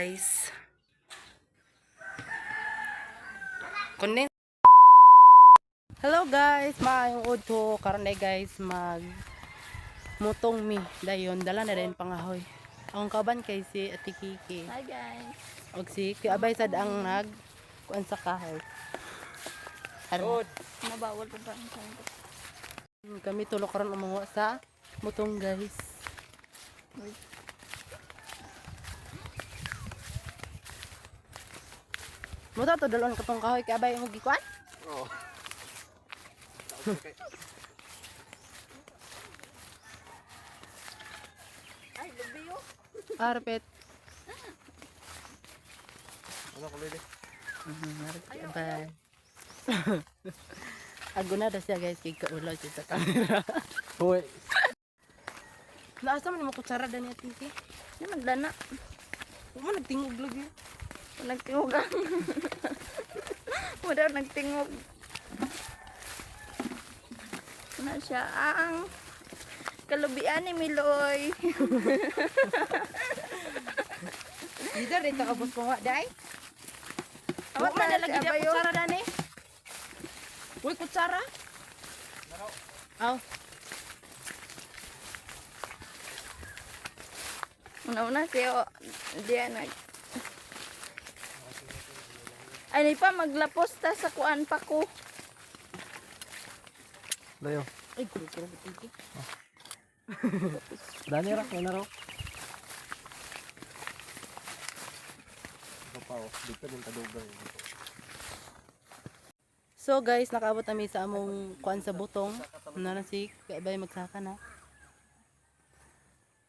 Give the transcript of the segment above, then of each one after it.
Guys. Kunin. Hello guys, maayong udto karon day guys, mag mutong mi dayon, dala na rin pangahoy. Ang kaban kay si Ate Kiki. Hi guys. Og si Kuya Abay sad ang nag kuan sa kahoy. Aron. Mabawal pa ba ang sangkot? Kami tulo karon umuha sa mutong, guys. Uy. Muto to dalon katong kahoy kay Abay mo gikuan? Oo. Ay, lubi oh. Arpet. Ano kulay di? Abay. Aguna na siya guys kay kaulaw siya sa camera. Hoy. Naasa man mo kutsara dani, Ate Kiki? Di magdana. Wa man nagtingog lagi. Nagtingog ang. Wala nagtingog. Na siya ang kalubian ni Miloy. Dito rin ta kabus ko dai. Awa Wa man na ta, lagi si di Abay, oh. kutsara dani. Uy, kutsara. Aw. Una-una siya. Diyan nag. Ay, ni pa maglapos ta sa kuan pa ko. Layo. Ay, kuro-kuro Kiki. Dani ra, wala raw. Ito pa oh, dito din kadugay. So guys, nakaabot kami sa among kuan sa butong. Nara si Kaibay magsaka na.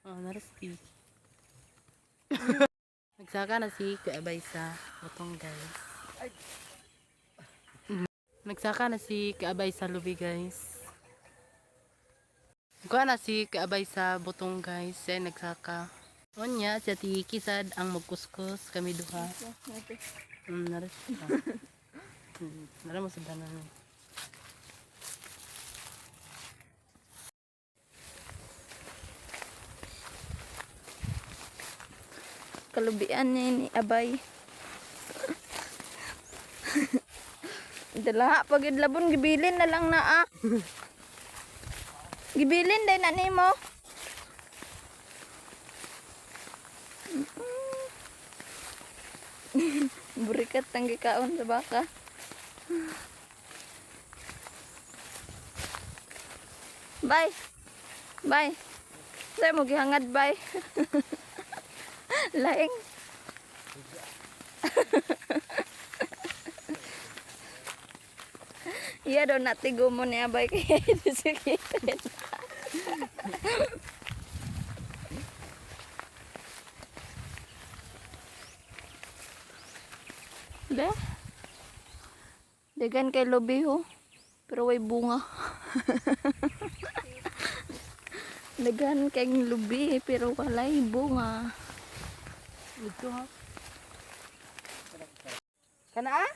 Oh, nara si Kiki. Nagsaka na si Kaibay sa butong, guys. Nagsaka na si Kaabay sa lubi, guys. Kuha na si Kaabay sa butong, guys. Siya ay nagsaka. Onya, si Ate Kiki sad ang magkuskus kami duha. Nara siya. Nara mo sa danan. Kalubian niya ni Abay. Dala, pag idlabon, gibilin na lang na ah. Gibilin din na nimo. Burikat ang gikaon sa baka. Bye. Bye. Sa'yo mo gihangad, bye. Laing. Iya daw natigo mo niya bay kaya disikitin. Le? Dagan kay lobi ho. Pero way bunga. Dagan kay lubi pero walay bunga. Dito ha. Kana ah?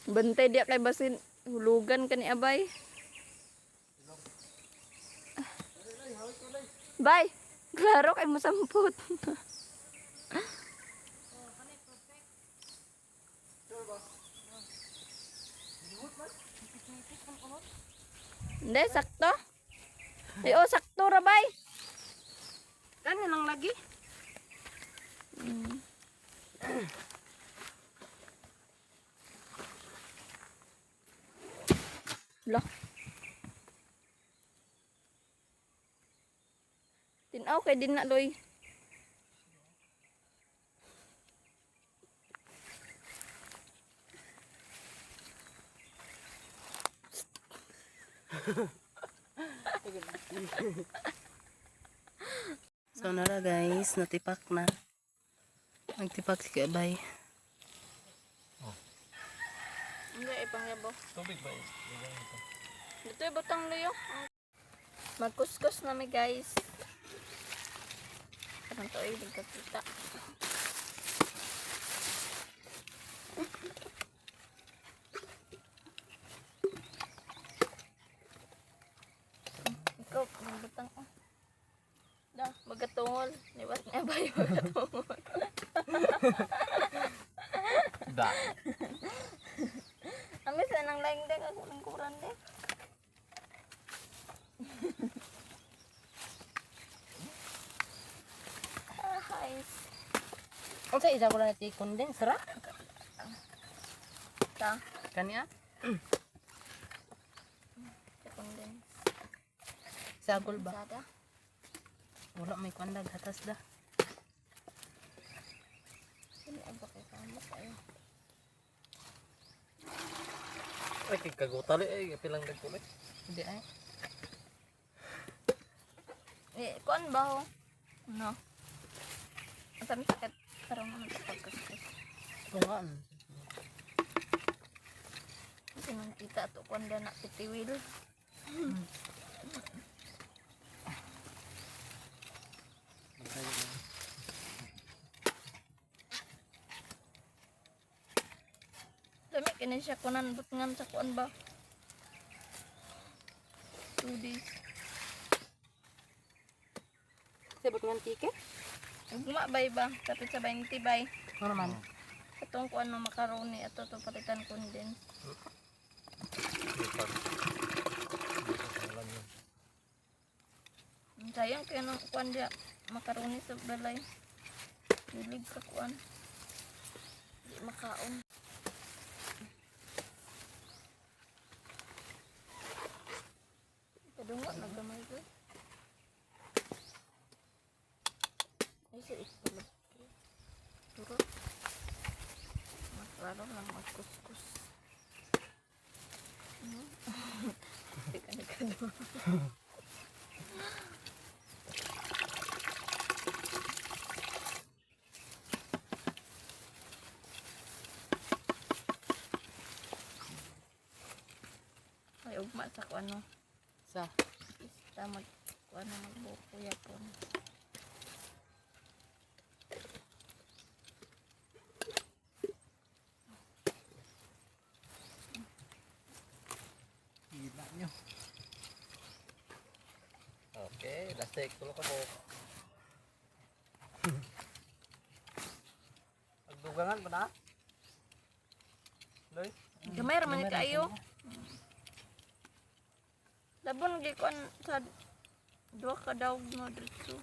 Bantay diya kay basin hulugan ka ni Abay. Bay, klaro kay mosampot. Hindi, sakto. Ay, oh, sakto ra bay. Kana lang lagi. Lah. Tinaw kay din na loy. So nara guys, natipak na. Nagtipak si Kabay. Hindi, ipangyabo. Tubig ba? Dito yung batang luyo. Magkuskus na mi guys. Parang to ay nagkakita. Katungol. Liwat nga ba yung katungol? Ba. Ami sa nang laing dek ako ng kuran dek. Ah, guys. Unsa isa ko lang natin condense ra? Ta, Kaniya? condense. Sagol ba? Sada. Wala may kuan dag hatas da. Sino ang bakit kamo kayo? Ay, kay kagutali ay pilang nagkulay. Hindi ay. Eh, kuan ba ho? No. Ang tami sakit. Karong naman sa pagkuskus. Tungan. Kasi nang kita to kuan da na pitiwil. Dami kini siya kunan butngan sa kuan ba? 2 days. Sabot nga ticket? Ugma bay ba? Kapit sa 20 bay. Ano naman? Atong kuan ng macaroni ato to palitan condense. Sayang kaya nang kuan dia macaroni sa balay. Bilig ka kuan. Di makaon. Kadungo na gamay ko. Ay sa ipulog. Turo. Maklaro lang magkuskus. Teka na ka. Ay, ugma sa kuan no. Sa Ista mag kuan na magbuko yapon. Gila nyo. Okay, last take. Tulog ka po. Pagdugangan ba na? Loy? Gamay ra man ni kaayo. Labon gi kuan sa duha ka daw no diretso.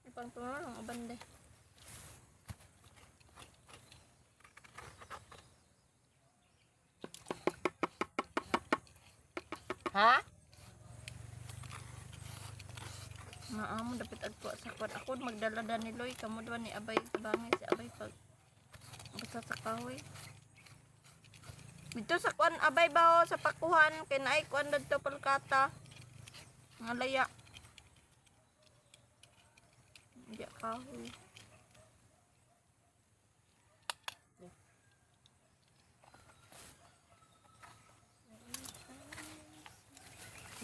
Ipang tuno lang uban de. Ha? Maamo dapat agkuha sa kuan. Ako magdala da ni Loy kamo duha ni Abay bangay si Abay pag basta sa kahoy. Dito sa kuan Abay ba ho, sa pakuhan kay naay kuan dadto palkata. Nga laya. Hindi kahoy.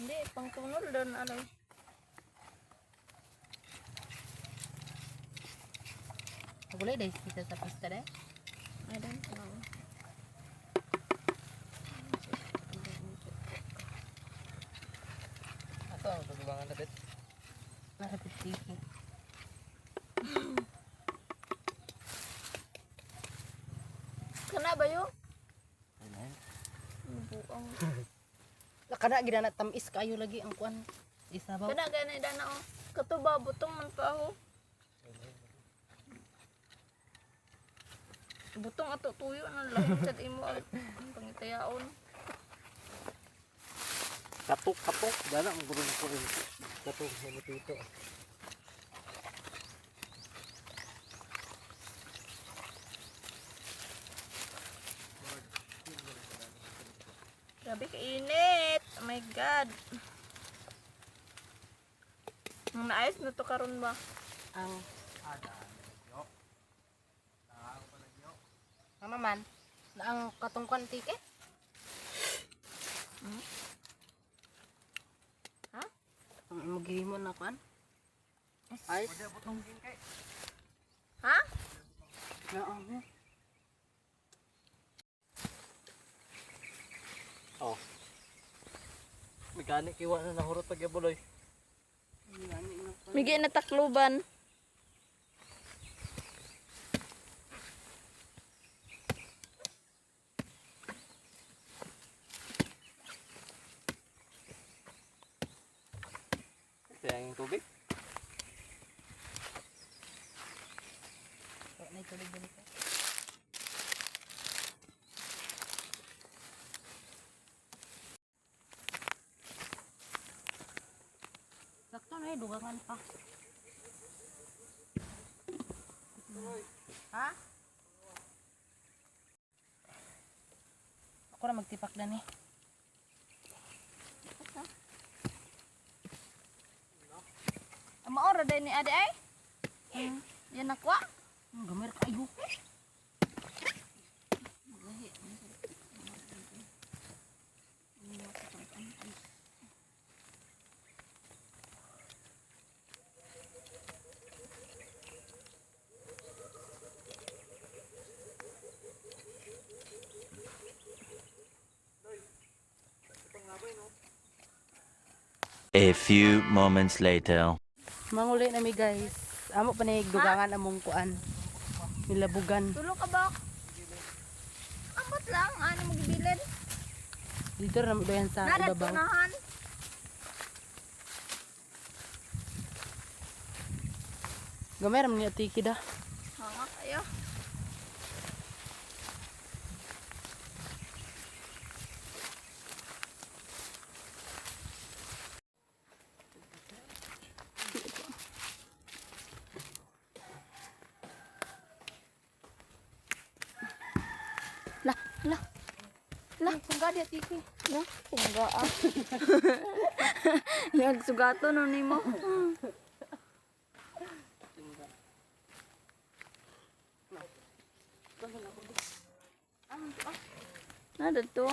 Hindi, pangtunol doon, alay. Wala dahil kita sa pista dahil. I don't know. Ato ang pagdugangan na bit. Nasa ticket. Kana ba yun? Ayun. Buong. Kana gid na tamis kayo lagi ang kuan. Isabaw. Kana gani dana oh. Katuba butong man pa ako. Butong ato tuyo na lahi sad imo ang pangitayaon. Katok, katok. Dala ang gurong ko eh. Katok sa matito. Grabe ka init. Oh my God. Ang naayos na to karon ba? Ang Ano man? Na ang katungkuan ticket? Ha? Ang magihimo na kuan? Ay, Ha? na ang. Kani kiwa na nahurot pag yabuloy. Migay na takluban. Sayang yung tubig. Sakto na eh, dugangan pa. Ha? Ako na magtipak na ni. Maora din ni ade ay. Yan nakwa. Gamir kayo. A few moments later. Manguli na mi guys. Amo pa ni dugangan among kuan. Nilabugan. Tulo ka ba? Amot lang ano mo gibilin. Dito ra mo doyan sa Narat ibabaw. unahan. Gamay ra man ni atiki da. Hanga kayo. La, la. La, pungga di atiki. La, pungga ah. Yag sugato no nimo. Na dito.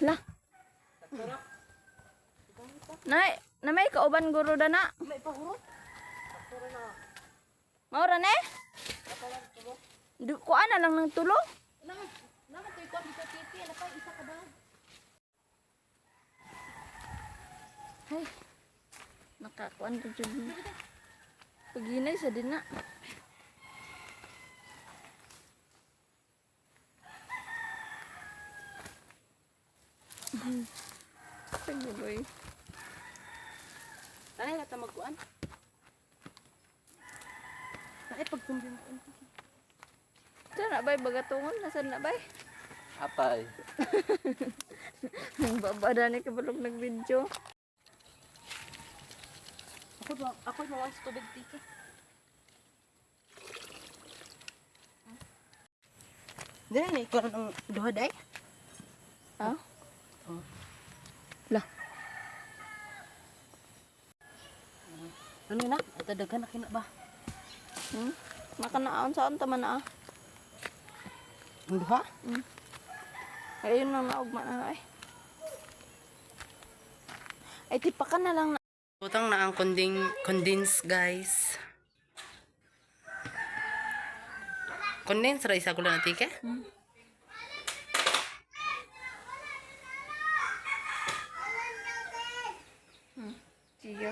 La. Nay, na may kauban guro da na. May pahurot. Maura ne? Du kuan na lang ng tulo. Naman naman to ikuan dito tiki, ala pa isa ka ba? Ay. Nakakuan ra jud. Paginay sa din na. Paguloy. Tanay ra ta magkuan. Ay pagtumbin ko. Saan na bay bagatungon? Nasaan na bay? Apay. Ang baba ni kabalog nag-video. Ako ako mo sa tubig tiki. Dili na ikaw ang duha day. Ha? Oh. Lah. Ano na? Ito daghan na kina ba? Makanaon saan tama na ah. Ang duha? Ayun na naugma na ay. Ay tipakan na lang na. Butang na ang konding condense guys. Condense ra isa ko lang tike. Sige.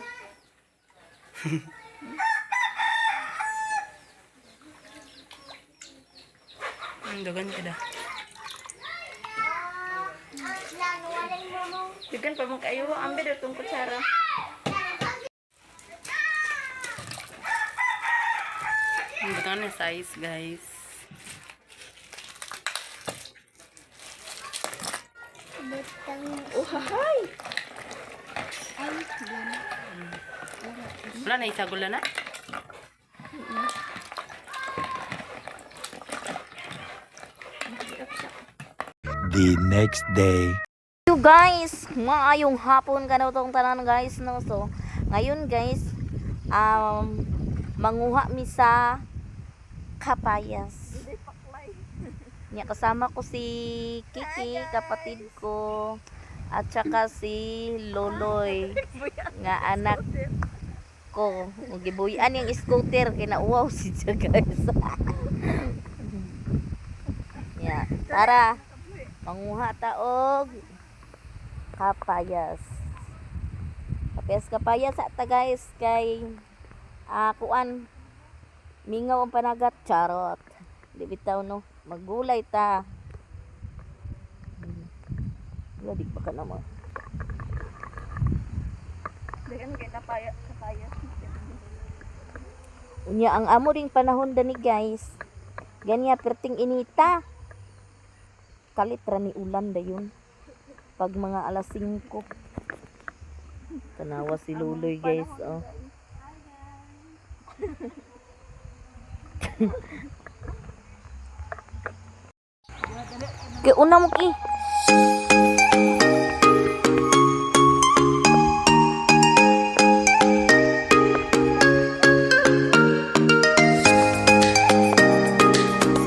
Ang daghan kada. Dagan pa man kayo ambi daw tong kutsara. Ang butang na size guys. Uhahay. Wala na isa gula na. The next day. You guys, maayong hapon kanatong tanan guys no. So, ngayon guys, manguha mi sa kapayas. Nya kasama ko si Kiki, kapatid ko, at saka si Loloy nga anak ko. Gibuyan yung scooter kinauwaw si siya guys. Ya, tara. Manguha ta og kapayas. Kapayas kapayas sa ta guys kay kuan mingaw ang panagat, charot. Di bitaw no, maggulay ta. Wala di pa ka naman. Dagan kay napaya kapayas. Unya ang amo ring panahon dani guys. Ganya perting inita. Kalit ra ni ulan dayon. Pag mga alas 5. Tanawa si Luloy guys oh. Kay una mo ki.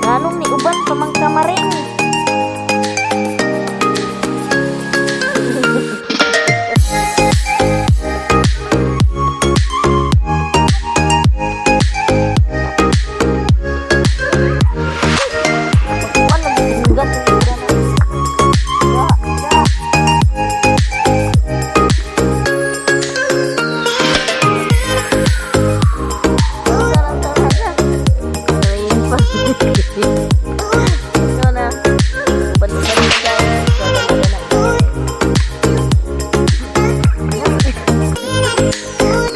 Nganong ni uban pa man kamaring. Pagkuan lagi hinggat ni uban na. Ya, ya. Tara, tara, tara. Ayun pa. Ito na. Uban-uban na guys. Uban-uban na.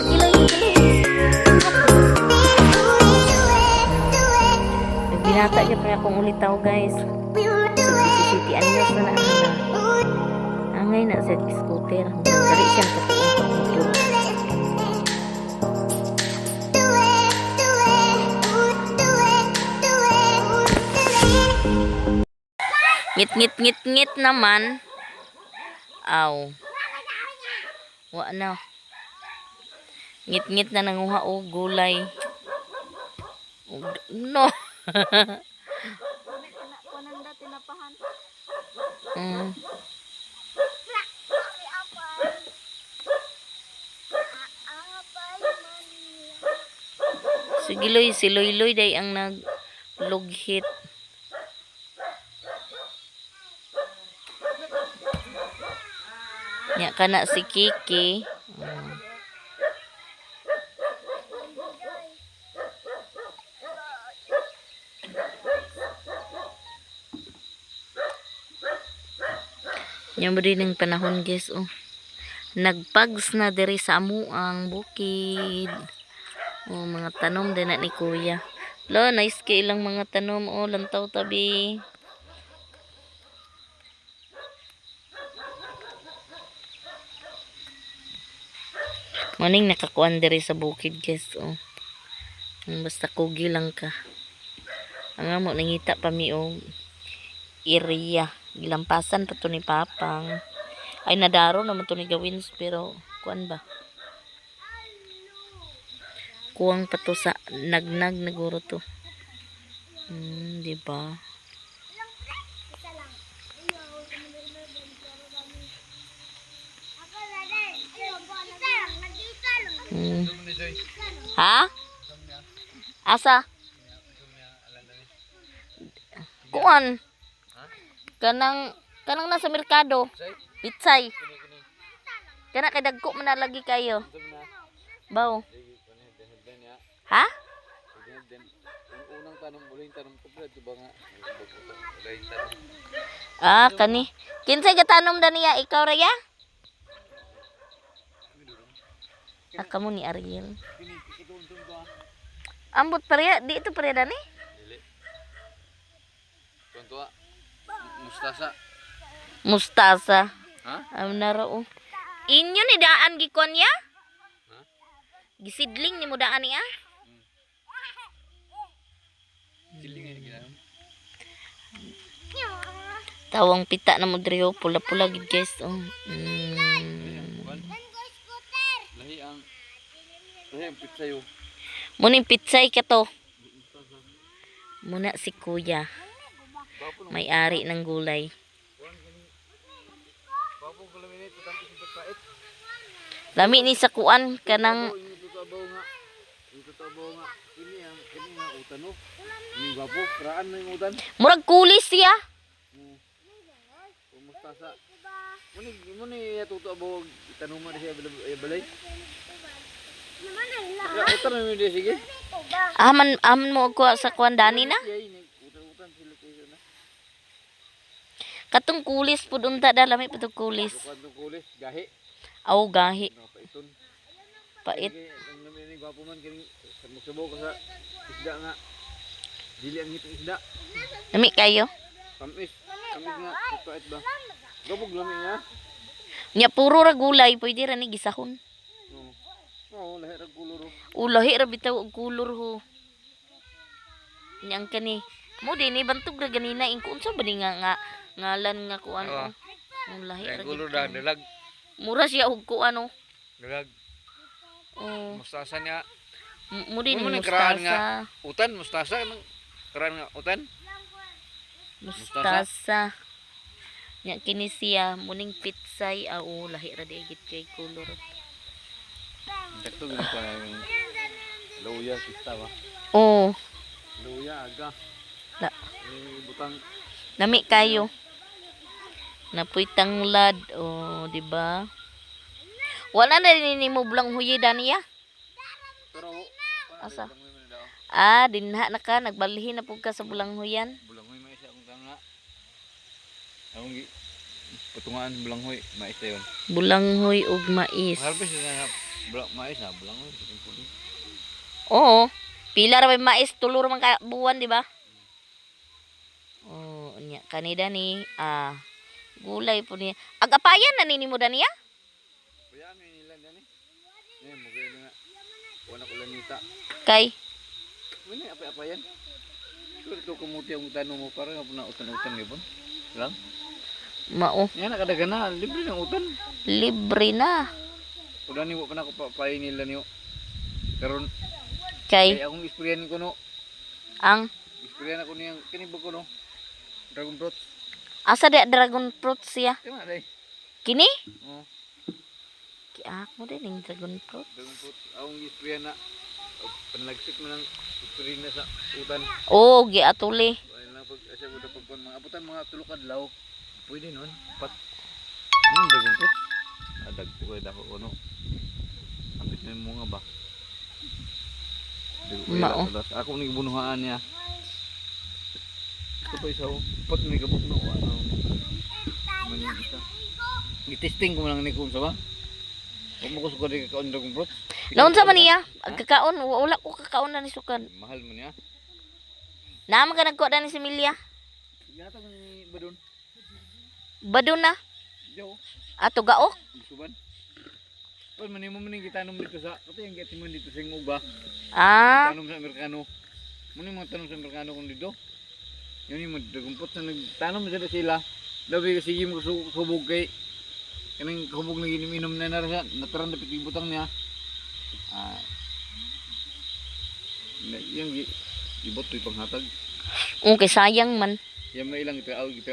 Iloy, iloy. Nagbinata siya pa akong ulitaw guys. Sa 17 anyos na na na. Angay na sa scooter. Dali siyang katuong pangutlo. Ngit ngit ngit ngit naman. Aw. Wa na. Ngit ngit na nanguha og gulay. No. Kunan da tinapahan. Sige Loy, si Loy Loy day ang naglughit. Nya kana si Kiki. Nya mo din ang panahon guys oh. Nagpags na diri sa amo ang bukid. Oh, mga tanom din na ni kuya. Lo, nice kay ilang mga tanom oh, lantaw tabi. Morning nakakuan diri sa bukid guys oh. Basta kugi lang ka. Ang amo nangita pa mi og area. Gilampasan pa to ni Papang. Ay nadaro naman to ni Gawins pero kuan ba? Kuwang pa to sa nagnag naguro to. Di ba? Ha? Asa? Kuan. Kanang kanang nasa merkado. Pitsay. Kana kay dagko man na lagi kayo. Baw. Ha? Unang tanong, uling tanong ko, Brad, diba nga? Uling tanong. Ah, kani. Kinsay gatanom da niya ikaw raya? Ah, kamo ni Ariel. Ambot pareha, di ito pareha dani? Dili. Tuwan-tuwa. Mustasa. Mustasa. Ha? Am naro. Inyo ni daan gikon niya? Gisidling ni mo daan niya? Siling ay ginam. Tawang pita na mo diri oh. Pula-pula gid guys oh. Lahi ang lahi ang pizza yo. Muning pitsay ka to. Muna si kuya. May-ari ng gulay. Lami ni sa kuan kanang Yung tutabaw nga. Yung tutabaw nga. Kini ang kini nga utan oh. Yung gwapo, karaan na yung utan. murag kulis siya. Mustasa. Muni muni tuto abo tanuman siya balay. Utan na mi sige. Aman aman mo og kuha sa kuan dani na. Yay ni utan-utan sila kayo na. Katong kulis pud unta da lami pud og kulis. Kuan tong kulis gahi. Aw gahi Nakapaiton. pait. Kay ang nami ni gwapo man kining magsubo ko sa isda nga. Dili ang ngipin isda. Lami kayo. Tamis. Tamis nga. Pait ba? Gabog lami nga. Nya puro ra gulay pwede ra ni gisahon. Oo. Oo, lahi ra kulor. Ulahi ra bitaw og kulor ho. Nya ang kani. Mo din ni bantog ra ganina ingko unsa ba ni nga nga ngalan nga kuan Oo. oh. Ang lahi ra Kulor gid. da dalag. Mura siya og kuan oh. Dalag. Oh, Mustasa niya. mo din Mo ni karaan mustasa. nga. Utan mustasa nang karaan nga utan. Mustasa. Nya kini siya muning pitsay ah oh, lahi ra di gid kay kulor. Dakto gid pa yung luya kista ba. Oh, Luya aga. La. Ni butang nami kayo. Napuy tanglad oh, di ba? Wala na din nimo bulang huyi daniya. Pero Asa? Ah, dinha na ka nagbalhin na pud ka sa bulanghuyan. Bulanghoy mais akong tanga. Akong gi patungaan bulanghoy mais na yun. Bulanghoy ug mais. Harvest na na bulang mais na bulanghoy sa pulo. Oo. Pila ra may mais tulo ra man ka buwan, di ba? Oh, unya kanida ni ah gulay po niya. Agapayan na nini mo daniya? Kuya ano nila dani? Eh mo kay nga. Wala ko lanita. Kay Wala apay-apayan. Sure to kumuti ang tanong mo para nga puna utan-utan gibon. Lang. mao Nga nakadagan na libre ng utan. libre na. Udan ni wa pa na ko papayin nila niyo. Karon Kay kay akong isprayan ko no. ang Isprayan ako niyang kini ba ko no. Dragon fruit. asa di dragon fruit siya? Tama day. Kini? Oo. Kiak mo din ang dragon fruit. Dragon fruit. Akong isprayan na panlagsik mo ng spray na sa utan. Oh, giatuli. Ayun lang pag asya mo pagkuan mga abutan mga tulo ka adlaw. Pwede nun. Pat. Yung dragon fruit. Adag ko kay dako ko no. Ambit na mo nga ba. Dako ko Mao. ila, Ako ni bunuhaan niya. Ito pa isa oh. Pat may kabuk na ko ano. Man yung isa. Gitesting ko lang ni kung sa ba. Huwag mo ko sukad di kakaon dragon fruit. Naunsa man niya? Ang kakaon, wala ko kakaon na ni sukad. Mahal mo niya. Naman ka nagkuha na ni si Milia. Ginatag ni Badon. Badon na. Yo. Ato gaok. Suban. Pan man mo man gitanom dito sa kato yung gatiman dito sa Nguba. Ah, Tanom sa Amerikano. Muna yung mga tanom sa Amerikano kung dito. Yun yung mga dragonpot na nagtanom sila sila. Labi kasi sige mo subog kay kanang hubog na ginom-inom na nara siya. Nataran dapat yung butang niya. Ah. Na, yung ibot to ipanghatag. okay sayang man. Yan may ilang ito ito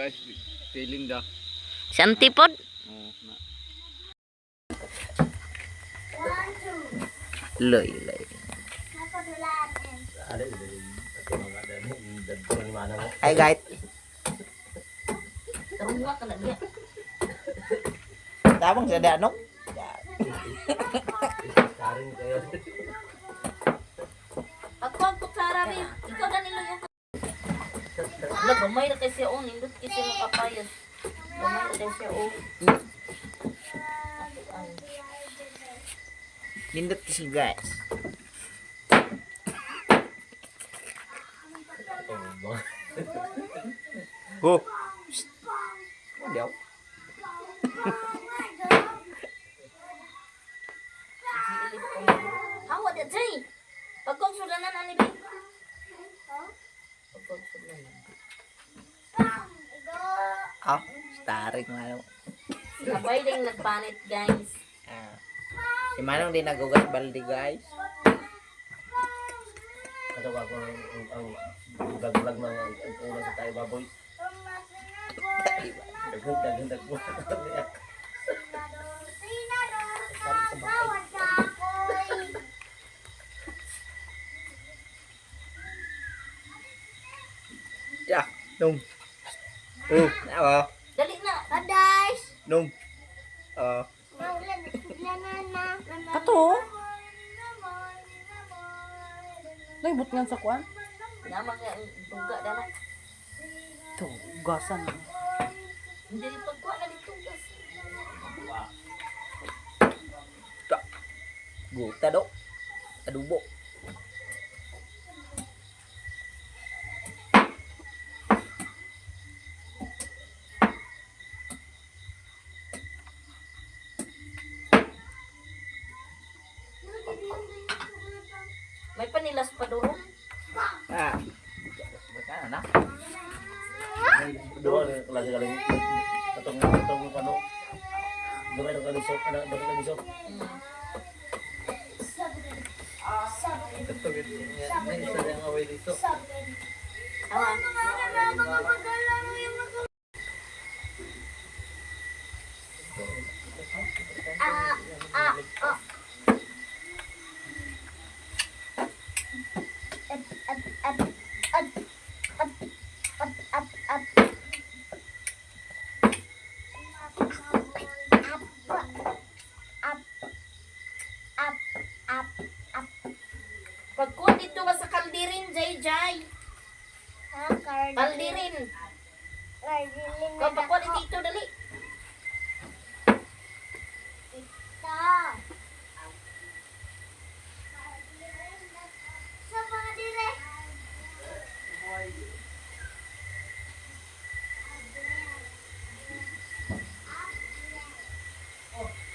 si Linda. Si Antipod. Oo, na. Loy, loy. Hi guys. Tabang sa danok. Pagkuhan ko sa rabi, ikaw Danilo yung... Wala, gamay na kasi oh, nindot kasi makapayos. Gamay na kasi oh. Nindot kasi guys. Ho. Psst. Oh, diaw. Hawa da Jay! Pagkuhan sulanan ani bi. Pagkuhan sulanan. Ah, starring manong. Sabay din nagpanit guys. Ah. Si Manong din nagugas balde guys. Ato ako ang vlog-vlog mga ang ulan sa tayo baboy. Daghan daghan daghan. Ya, nung. Oh, awa. Dali na. Nung. Ah. Kato? Naibot nga sa kuan? Nama nga ang duga dana. To, gasan. Hindi pagkuha na dito gas. Guta do. Adubo. May panilas pa doon. Ah. Baka na. Doon klase galing. Katong katong kano. Doon kayo kalisok, ano, doon kayo kalisok. Katong na isa lang away dito. Awa. Pagkuha dito ba sa kaldirin, Jay Jay? Kaldirin. Kau pagkuha dito, dali.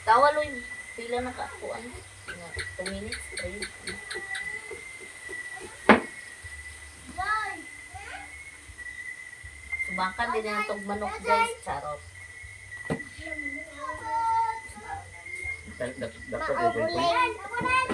Tawa, Loy. Pila na ka ako. Ano? 2 minutes, 3. Subakan din ang tong manok, guys. Charot. Dapat ko.